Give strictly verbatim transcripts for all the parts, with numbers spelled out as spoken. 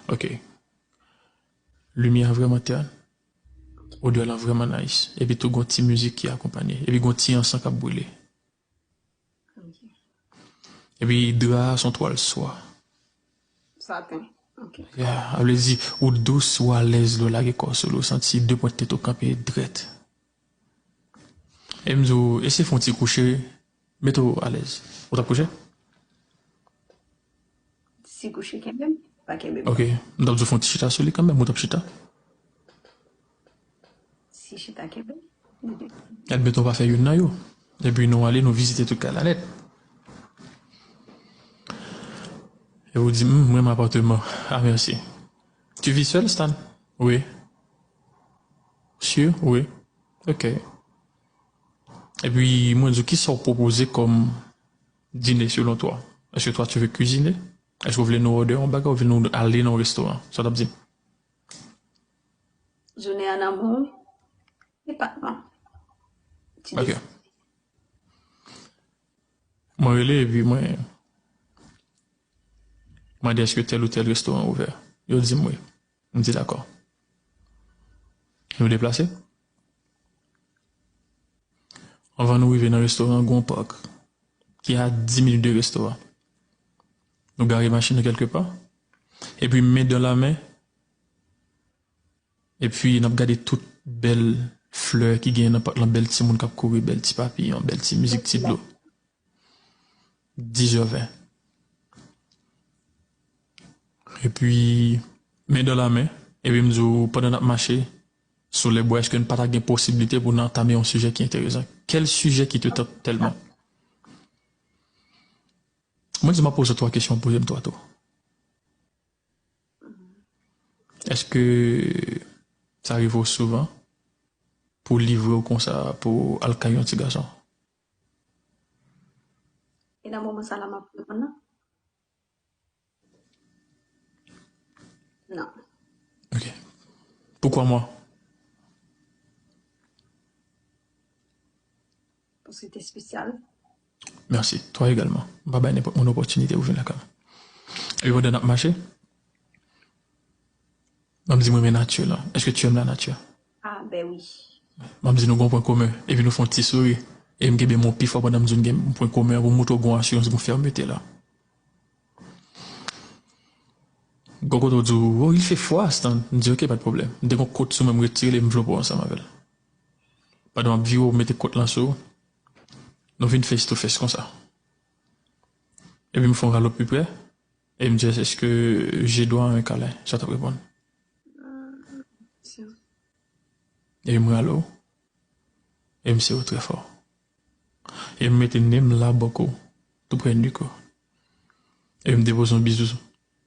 Ok. Limyè a vrèman tèn. Odè lan vrèman nice. Epi tou gon ti mizik ki akonpanye. Epi gon ti ansan k ap brile. Epi dra a se yon twal swa. Saten. Ok. Yeah, a vle di, ou dous, ou alèz lè w lage kò w sou li, ou santi de pwent tèt ou kanpe drèt. E m di w, eseye fè yon ti kouche, mete w alèz. Ou t ap kouche? Si kouche kenbe m, pa kenbe m. Ok, m t ap di w fè yon ti chita sou li kanmenm, ou t ap chita? Si chita kenbe m. Admeton w pa fè youn nan yo. Epi nou ale, nou vizite tout kay la nèt. E ou di, hmm, m renmen apatman. Ah, merci. Tu vis seul, Stan? Oui. Sûr? Oui. Ok. Epi mwen di w, kisa w pwopoze kòm dine selon twa? Est-ce que toi tu veux cuisiner? Est-ce que w vle nou òdè yon bagay, ou vle nou ale nan yon restoran? Sa w t ap di m? Jounen an nan men w, epatman. Ti Ok. de- Mwen rele epi mwen mande, èske tèl ou tèl restoran ouvè? Yo di m wi. M di dakò. Nou deplase. Anvan nou rive nan restoran, gon pak ki a dis minit de restoran. Nou gare machin nou kèlke pa. Epi men dan la men, epi n ap gade tout bèl flè ki genyen nan pak lan, bèl timoun k ap kouri, bèl ti papiyon, bèl ti mizik, ti dlo. Dis è ven. Epi, men dan la men, epi m di w, pandan n ap mache sou lèbwa, èske n pa ta gen posiblite pou n antame yon sijè ki enteresan? Quel sujet qui te tente tellement? Mwen di m ap poze w twa kesyon, poze m twa tou. Èske sa rive w souvan pou w livre w konsa, pou w al kay yon ti gason? E nan moman sa la m ap reponn nan? Non. Ok. Pourquoi moi? Paske te espesyal. Merci. Toi également. M pa bay nenpòt moun opòtinite pou vin lakay mwen. Epi pandan n ap mache, m ap di mwen, men nati lan. Est-ce que tu aimes la nature? Ah, ben wi. M ap di nou gon pwen komen. Epi nou fè yon ti souri. E m kenbe men w pi fò pandan m di nou gen pwen komen an pou m montre w gon asirans, gon fèmete la. Gon kote w di w, oh, il fait froid, Stan. M di, ok, pa de pwoblèm. M te gon kot sou mwen, m retire li, m vlope w ansanm avè l. Pandan m ap vire w, mete kot lan sou ou. Nou vin face to face konsa. Epi m fè yon rale w pi prè. E m di, est-ce que j'ai droit à un câlin? Sa w t ap reponn? Sure. Epi m rale w. E m sere w trè fò. E m mete nen m la bòk ou, tou prè nik ou. E m depoze yon bizou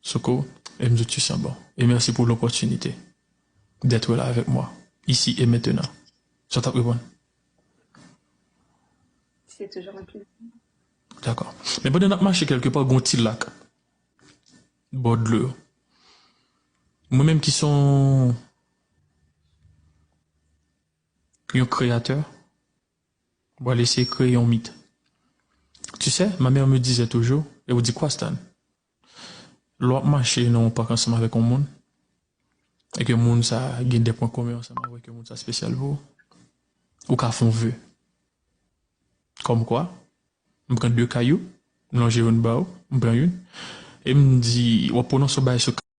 sou kou w. E m di w, tu sens bon. Et merci pour l'opportunité d'être là avec moi, ici et maintenant. Sa w t ap reponn? C'est toujours un plaisir. Dakò. Men pandan n ap mache kèlke pa, gon ti lak bò dlo yo. Mwen menm ki se yon, yon kreyatè, m pral eseye kreye yon mit. Tu sais, ma mère me disait toujours, et ou di kwa, Stan? Lè w ap mache nan yon pak ansanm avèk yon moun, e ke moun sa gen de pwen komen ansanm avèk yon moun sa espesyal pou ou, ou ka fè yon ve. Kòmkwa, m pran de kayou, m lonje youn ba ou, m pran youn, e m di, w ap pwononse yon bagay sou